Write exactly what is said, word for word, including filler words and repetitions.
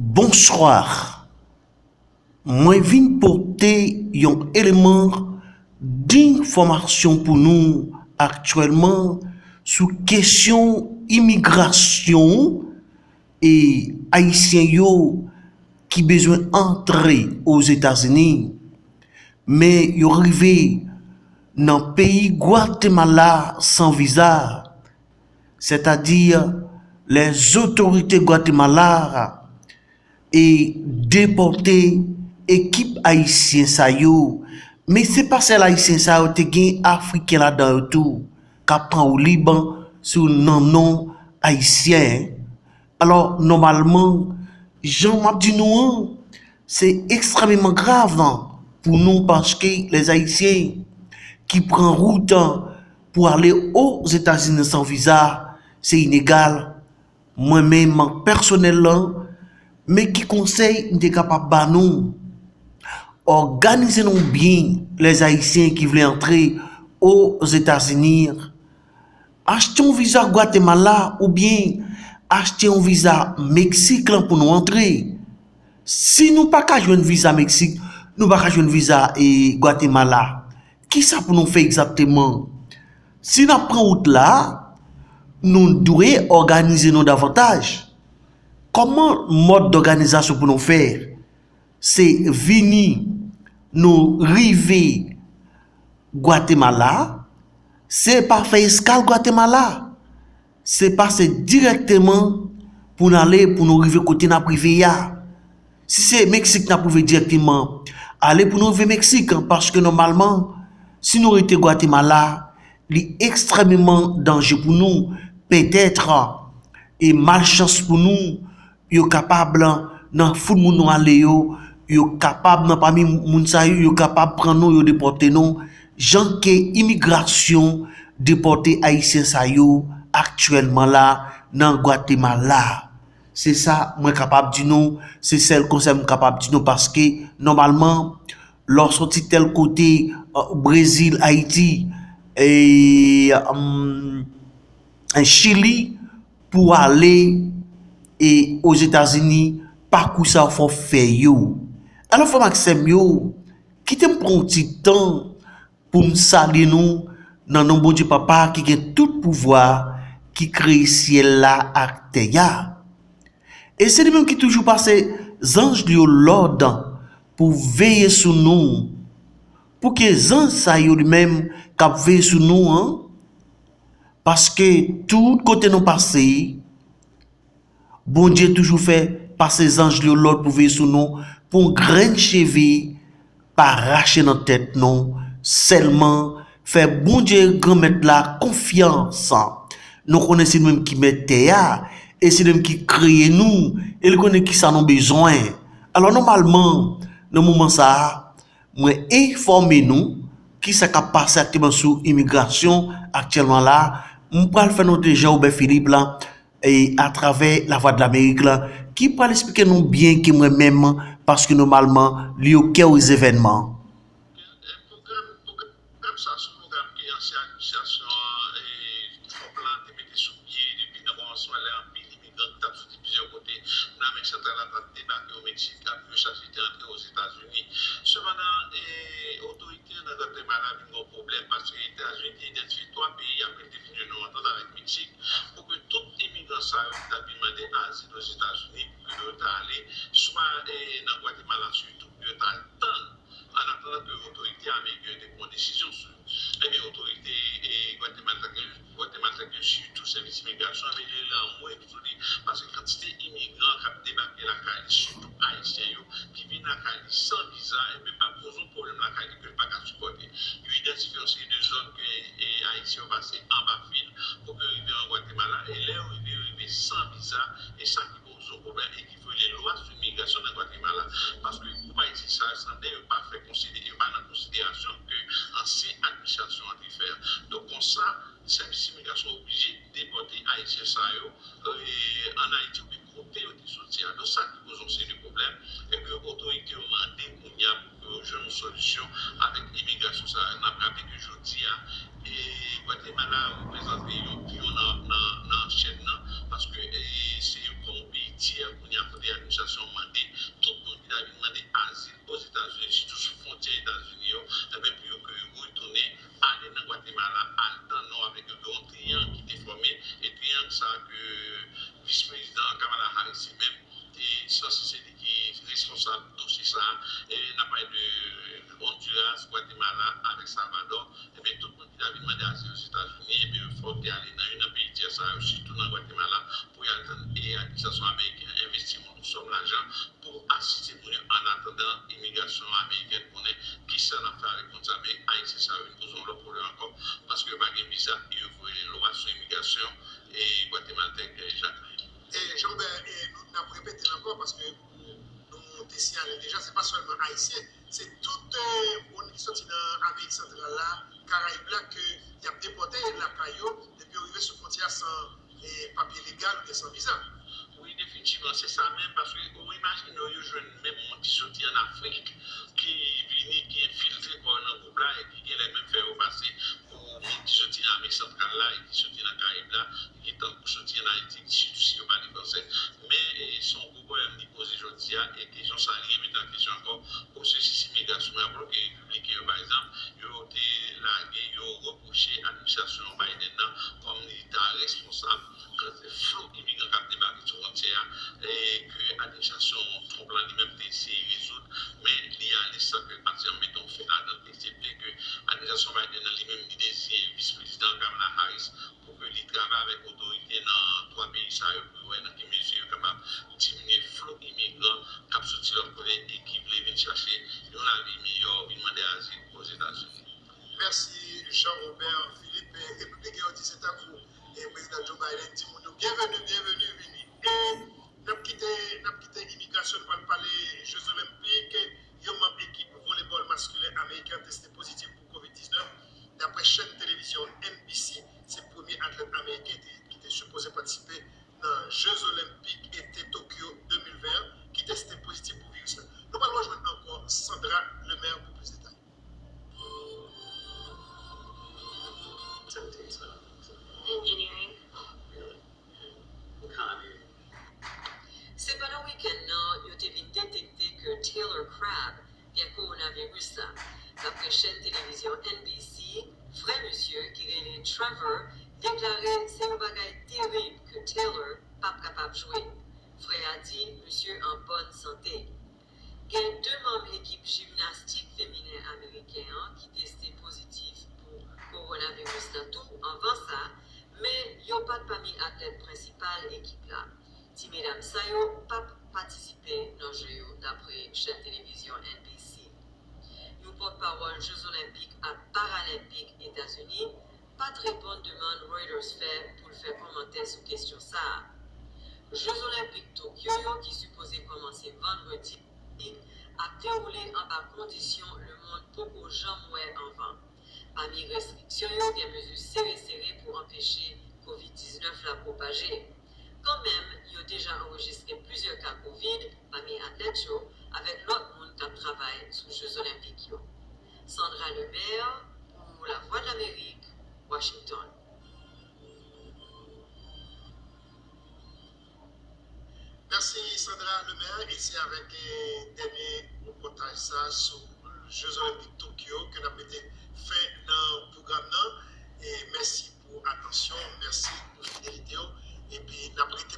Bonsoir. Mwen vin pote yon eleman d'infòmasyon pou nou aktyèlman sou kesyon imigrasyon e Ayisyen yo ki bezwen antre Ozetazini, men yo rive nan peyi Gwatemala san viza, sètadi lèzotorite Gwatemala e depòte ekip ayisyen sa yo. Men se pa sèl ayisyen sa yo, te gen afriken ladan yo tou, k ap pran woulib sou nan non ayisyen. Alò, nòmalman, jan m ap di nou an, se ekstrèmeman grav pou nou, paske lèzayisyen ki pran wout pou ale Ozetazini san viza, se inegal. Mwen menm, pèsonèl lan, men ki konsèy m te kapab ba nou? Òganize nou byen, lèzayisyen ki vle antre Ozetazini. Achte yon viza Gwatemala oubyen achte yon viza Meksik lan pou nou antre. Si nou pa ka jwenn viza Meksik, nou pa ka jwenn viza e Gwatemala, kisa pou nou fè egzakteman? Si n ap pran wout la, nou dwe òganize nou davantaj. Kòman mòd dòganizasyon pou nou fè? Se vini, nou rive Gwatemala, se pa fè eskal Gwatemala, se pase dirèkteman pou n ale, pou nou rive kote n ap rive a. Si se Meksik n ap rive dirèkteman, ale pou nou rive Meksik, paske nòmalman, si nou rete Gwatemala, li ekstrèmeman danje pou nou. Petèt, e malchans pou nou, yo kapab nan foul moun nou ale yo, yo kapab nan pami moun sa yo, yo kapab pran nou, yo depòte nou, jan ke imigrasyon depòte ayisyen sa yo aktyèlman la nan Gwatemala. Se sa mwen kapab di nou, se sèl konsèy m kapab di nou, paske nòmalman, lè w soti tèl kote, Brezil, Ayiti, e, Chili, pou ale e Ozetazini, pakou sa fò fè yo. Alò, frè m ak sè m yo, kite m pran yon ti tan pou m salye nou nan non Bondye Papa ki gen tout pouvwa, ki kreye syèl la ak tè a. E se li menm ki toujou pase zanj li yo lòd pou veye sou nou. Pouki zanj sa yo li menm k ap veye sou nou an? Paske tout kote nou pase, Bondye toujou fè pase zanj li yo lòd pou veye sou nou, pou yon grenn cheve pa rache nan tèt nou. Sèlman fè Bondye Granmèt la konfyans. Nou konnen se li menm ki mèt tè a, e se li menm ki kreye nou, e li konnen kisa nou bezwen. Alò, nòmalman, nan moman sa a, mwen enfòme nou kisa k ap pase aktyèlman sou imigrasyon aktyèlman la. M pral fè nou tande Jean Robert Philippe la, e atravè Lavwadlamerik la, ki pral esplike nou byen ke mwen menm, paske nòmalman, li okè o zevènman. Pwogram, pwogram sa se yon pwogram ke ansyen administrasyon, e, Trump la te mete sou pye depi nan kòmansman, lè anpil imigran ki t ap soti plizyè kote nan Amerik Santral la t ap debake o Meksik, avyonchaj te antre Ozetazini. Sepandan, e, otorite nan Gwatemala vin gen yon pwoblèm, paske Etazini te idantifye twa peyi apre l te fin jwenn yon antant avèk Meksik, pou ke tout imigran sa yo ki t ap vin mande azil Ozetazini, pou ke yo ta ale swa, e, nan Gwatemala sitou, pou yo ta al tann, annatandan ke otorite ameriken yo te pran yon desizyon sou yo. Ebyen, otorite, e, gwatemaltèk yo, gwatemaltèk yo, sitou sèvis imigrasyon, ebyen, yo lanmou sou li, paske kantite imigran k ap debake lakay li, sitou ayisyen yo, ki vin lakay li san viza, ebyen, p ap poze yon pwoblèm lakay li ke l pa ka sipòte. Yo idantifye yon seri de zòn ke, e, ayisyen yo pase anba fil pou ke yo rive an Gwatemala, e lè yo rive, yo rive san viza, e sa ki poze yon pwoblèm e ki vyole lwa sou imigrasyon nan Gwatemala. Paske gwoup ayisyen sa yo sanble yo pa fè konsidere, yo pa nan konsiderasyon ke ansyen administrasyon an te fè a. Donk, konsa, sèvis imigrasyon oblije depòte ayisyen sa yo, e, ann Ayiti oubyen kote yo te soti a. Donk, sa ki poze yon seri de pwoblèm e ke otorite yo mande kounye a pou ke yo jwenn yon solisyon avèk imigrasyon sa a. N ap raple ke jodi a, e, Gwatemala reprezante yon piyon nan, nan, nan chèn nan, paske, e, se yon, kòm yon peyi tyè kounye a kote administrasyon Administrasyon ameriken an envesti yon sòm lajan pou asiste moun yo annatandan imigrasyon amerikèn konnen kisa n ap fè avèk moun sa. Men Ayisyen sa yo vin poze yon lòt pwoblèm ankò, paske yo pa gen viza, yo voye lwa sou imigrasyon e Gwatemaltèk, e, Jakmèl. E Jean Robert, e nou, n ap repete l ankò, paske nou te siyale l deja, se pa sèlman Ayisyen, se tout, e, moun ki soti nan Amerik Santral la, Karayib la, ke y ap depòte lakay yo, depi yo rive sou fwontyè a san, e, papye legal oubyen san viza. Wi, definitivman, se sa menm, paske ou imajine w, yo jwenn menm moun ki soti ann Afrik, ki vini, ki enfiltre kò yo nan gwoup la, epi genlè menm fè yo pase pou moun ki soti nan Amerik Santral la, e ki soti nan Karayib la, e ki tankou soti ann Ayiti, sitou si yo pale fransè. Men, e, se yon gwo pwoblèm li poze jodi a, e kesyon sa a, li remete an kesyon ankò, pwosesis imigrasyon an, alò ke repibliken yo, pa egzanp, yo te lage, yo repwoche administrasyon Biden nan kòm li ta responsab kantite flou imigran k ap debake sou fwontyè a, e ke administrasyon Trump la li menm te eseye rezoud, men li ale san ke l pa t janm mete yon fen ladan l, eksepte ke administrasyon Biden nan li menm li deziyen vis prezidan Kamala Harris pou ke li travay avèk otorite nan twa peyi sa yo pou yo wè nan ki mezi yo kapab diminye flou imigran k ap soti lòt kote e ki vle vin chache yon lavi miyò, vin mande azil Ozetazini. Mèsi, Jean Robert Philippe. E, repibliken yo di se tankou, e, prezidan Joe Biden di moun yo, byenveni, byenveni, vini. E n ap kite, n ap kite imigrasyon, n pral pale Jeux Olympiques. Yon manm ekip volebòl maskilen ameriken an teste pozitif pou kovid diznèf, dapre chèn televizyon N B C. Se premye atlèt ameriken te, ki te sipoze patisipe nan Jeux Olympiques été Tokyo de mil ven an ki teste pozitif pou viris la. Nou pral rejwenn ankò Sandra Lemaire pou plis detay. Engineering. Se pandan wikenn nan yo te vin detekte ke Taylor Crabb gen kowonaviris la. Dapre chèn televizyon N B C, frè misye ki rele Trevor deklare se yon bagay terib ke Taylor p ap kapab jwe. Frè a di misye an bòn sante. Gen de manm ekip jimnastik feminen ameriken an ki teste pozitif pou kowonaviris la tou anvan sa, men yo pa t pami atlèt prensipal ekip la. Ti medam sa yo p ap patisipe nan je yo, dapre chèn televizyon N B C. Yon pòtpawòl Jeux Olympiques ak Paralympiques Etazini pa t reponn demann Reuters fè pou l fè kòmantè sou kesyon sa a. Jeux Olympiques Tokyo yo, ki sipoze kòmanse vandredi, ap dewoule anba kondisyon lemonn poko janm wè anvan. Pami restriksyon yo, gen mezi sere sere pou anpeche kovid diznèf la pwopaje. Kanmenm, yo deja anrejistre plizyè ka kovid pami atlèt yo avèk lòt moun k ap travay sou Jeux Olympiques yo. Sandra Lemaire pou Lavwadlamerik, Washington. Mèsi Sandra Lemaire, e se avèk, eh, dènye repòtaj sa sou Jeux Olympiques Tokyo ke n ap mete fen nan pwogram nan. E mèsi pou atansyon, mèsi pou fidelite w, epi n ap rete